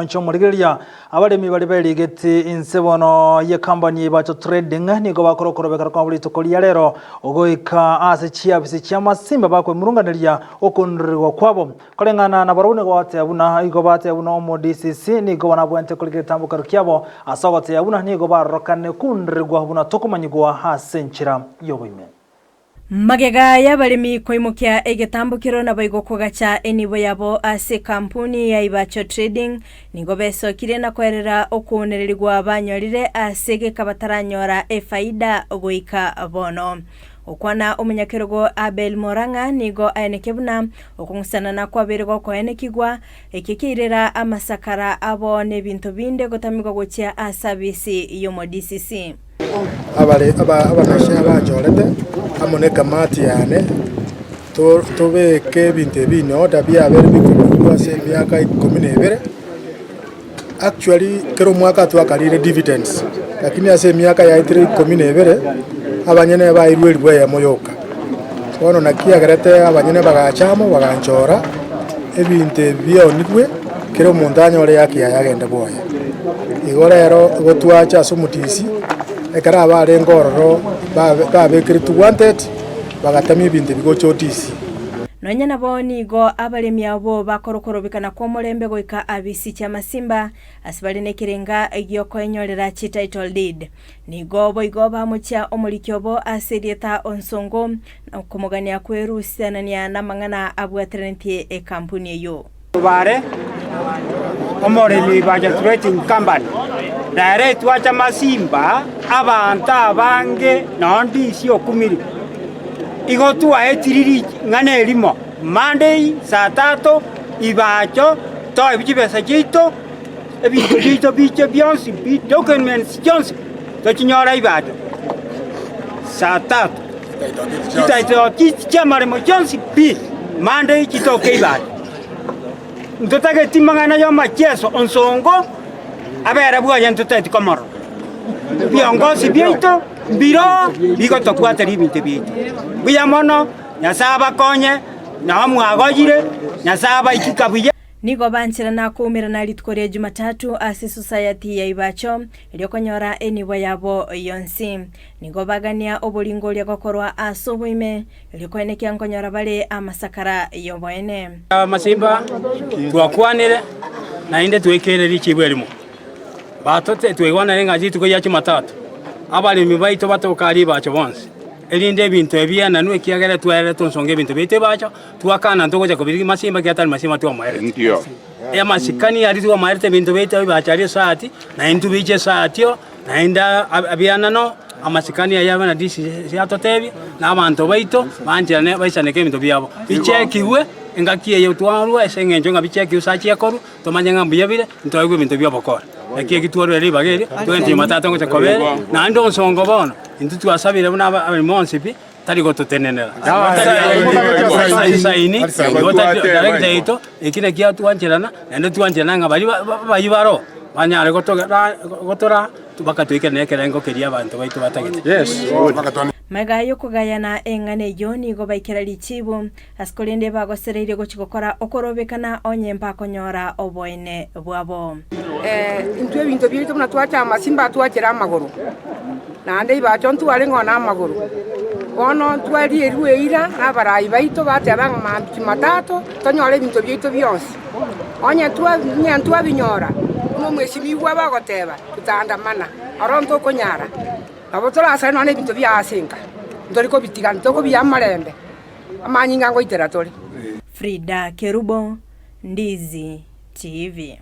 Inche omorigereria, abaremi baria berigeti inse bono y'ekambani ya Ibacho Trading nigo bakora okorobekana kwabo rituko ria rero goika ase chiafisi chi'amasimba bakwemurunganeria okonunerigwa kwabo. Koreng'ana nabarabwo nigo bagoteba buna igo bateba buna omo DCC nigo banabwenerete korigia egetambokero kiabo ase ogoteba buna nigo barorokane konunerigwa buna tokomanyigwa ase enchera y'oboime. Magega y'abaremi koimokia egetambokero naboigo kogacha enibo yabo ase ekampuni ya Ibacho Trading, nigo besokire na koerera okounererigwa banyorire ase egeka bataranyora efaida goika bono. Gokwana omonyakerogo Abel Morang'a nigo aenekia buna okong'usanana kwabeire gokoenekigwa, ekio kiairera amasakara abo n'ebinto binde gotamigwa gochia ase abisi y'omo-DCC. Abanachi abanchorete amo nekamati yane, tobeke ebinto ebi in order biabeire bikorwa ase emiaka ikomi na ebere. Actually kera omwaka twakarire dividends, lakini ase emiaka yaetire ikomi na ebere, abanyene bairwe elifu eyemo yoka. Bono naki yagerete abanyene bagacha amo baganchora, ebinto ebi bionigwe, kera omonto anyore ehaki yaye agende bwoye. Igo rero igo twacha ase omotisi, ekero abarenge ororo babe babekeretwe wanted, bagatemia ebinto ebi gocha otisi. Nonya nabo nigo abaremi abwo bakorokorobekana kw'omorembe goika abisi chi'amasimba, ase bare nekerenga gi'okoenyorera chititle deed. Nigo boigo bamochia omoriki obo ase erieta Onsongo, na okomogania kwerusianania namang'ana abwateranetie ekampuni eyio. Bare omoremi Ibacha Trading Company, rero etwacha masimba abanto abange nonye ndisi okumiri. Igo twaetiri ring'ana erimo, Monday saa tatu Ibacho toebie chibesa chiaito, ebinto biaito biche bionsi pi, documents chionsi tochinyore Ibacho saa tatu. Chititle deeds chi'amaremo chionsi pi, Monday chitoke Ibacho. Ntotageti mang'ana y'omachieso onsongo abere bwoye ntotageti komorora. Ebiongosi biaito mbiro bigotobwateria ebinto biaito. Mbuya mono, Nyasae abakonye, nao mwagoyire, Nyasae abaikika buya. Nigo bancherana koumerana rituko ria Jumatatu ase Society ya Ibacho erio konyora enibo yabo yonsi. Nigo bagania oboringoria gokorwa ase oboime, erio koenekia nkonyora bare amasakara y'oboene. Amasimba twakwanire, naende twekeire richibu erimo. Batote twaigwanire ng'a rituko ria Jumatatu abaremi baito batoke aria ebacho bonsi, erinde ebinto ebi bienanwe ekiagera twaerete nsonga ebinto biaito ebacho, twakana ntogocha kobirigia masimba ekiagera tari masimba twamoerete. Amasikani aria twamoerete ebinto biaito ebacho aria esati, naintwe biche esati oo. Naende abianano amasikani ayio abe na DCC atotebie, na abanto baito bancherane baisaneke ebinto biabo, bichekigwe engaki eye twarua ase eng'encho ng'a bichekigwe ase achia korwa, tomanye ng'a mbuya bire, ntoegwe ebinto bia obokora. Naki eki twarure ribaga erio, togende Jumatatu ngocha koba ere, naende onsongo bono, intwe twasabire buna aba abaremi bonsi pi, tari gototenenera. Esaini, igo tari director yaito, eki nakio twancherana, naende twancherana ng'a baria abayio baroo, banyare gotora bakatoikerania ekerengo keria abanto baito batagete. Magega y'okogayana eng'ana eyio nigo baikera richibu, ase korende bagosereirie gochia gokora okorobekana onye mbakonyora oboene bwabo. Intwe ebinto biaito buna twacha amasimba atwachere amagoro, naende ibacho ntware ng'o namagoro. Bono ntwarierwe eira nabarai baito bateba ng'a mambia Jumatatu tonyore ebinto biaito bionsi. Onye onye ntwabinyora, buna omwesimigwa abagoteba, tutaandamana, oro ntokonyara. Nabo torasare nonya nebinto bia ase enka, ntori kobitiga, ntokobia amarembe, amanyinga ngoitera tore. Frida Kerubo, Ndizi TV.